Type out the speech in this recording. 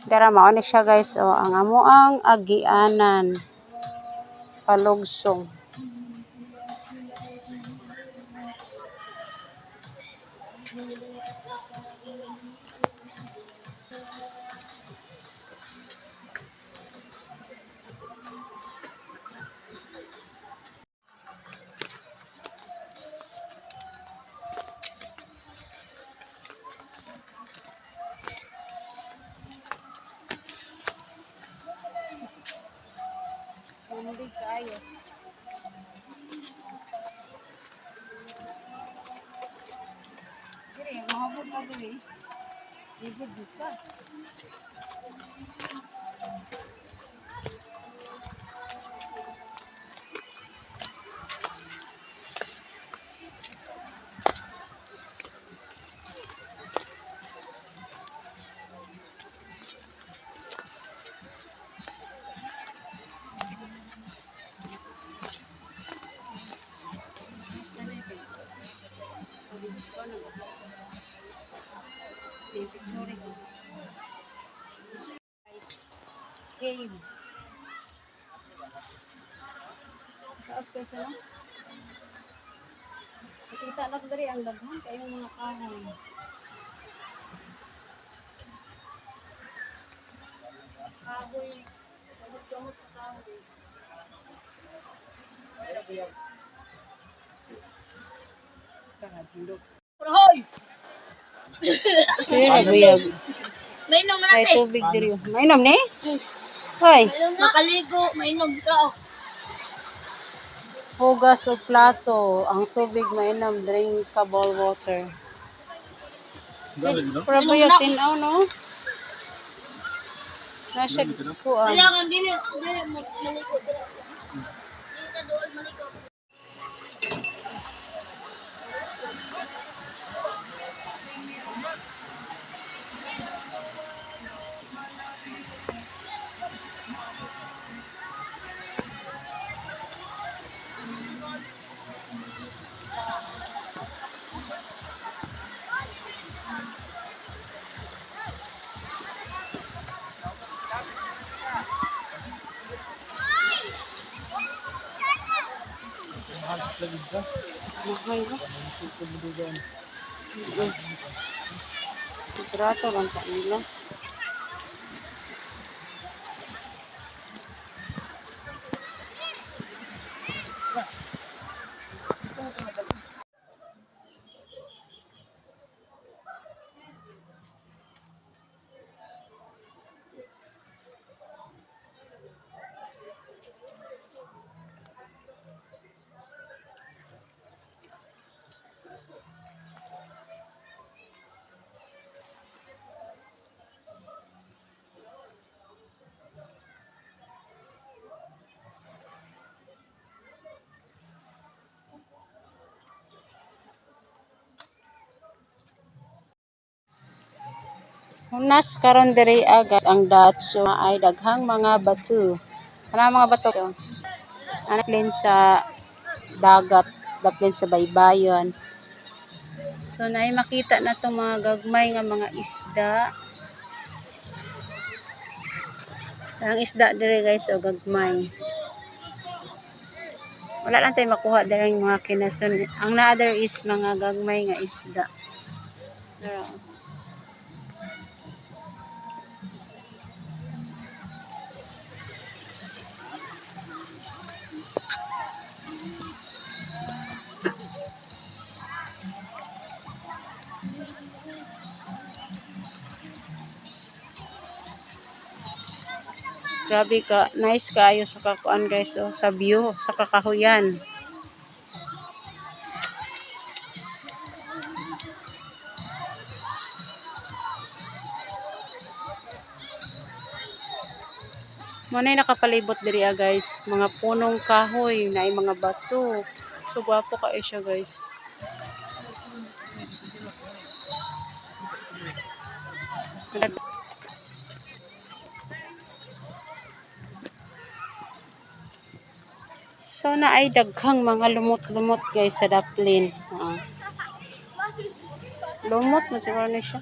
Dara mao ni siya, guys, oh, ang amoang agianan palugsong. Tubig kaayo. Diri mahabog ka diri. Libog ka. Guys, cave. Taas kayo siya, no? Nakita na ko diri ang daghan kayong mga kahoy. Kahoy. Gamot-gamot sa kahoy. Hoy! Pero buyag. Mainom na Ay natin. tubig diri. Mainom ni? Hoy, Makaligo, mainom ka. Oh. Hugas og plato. Ang tubig mainom, drinkable water. Pero buyag tinaw, no? Nasa kuan. Kailangan dili, dili maligo dili. Dili ka doon maligo. Mahal ba? Kontrato lang pa nila. Hunas karon diri aga ang datso ay daghang mga bato. Ana mga bato. Ana plin sa dagat, daplin sa baybayon. So naay makita na tong mga gagmay nga mga isda. Ang isda diri, guys, o gagmay. Wala lang tayo makuha diri mga kinason. Ang naa there is mga gagmay nga isda. Dara. Grabe ka, nice kaayo sa kakuan, guys, oh, sa view, sa kakahuyan. Mo na nakapalibot diri ah, guys, mga punong kahoy, naay mga bato. So gwapo kaayo siya, guys. So naay daghang mga lumot-lumot, guys, sa daplin. Ah. Lumot man siguro ni siya.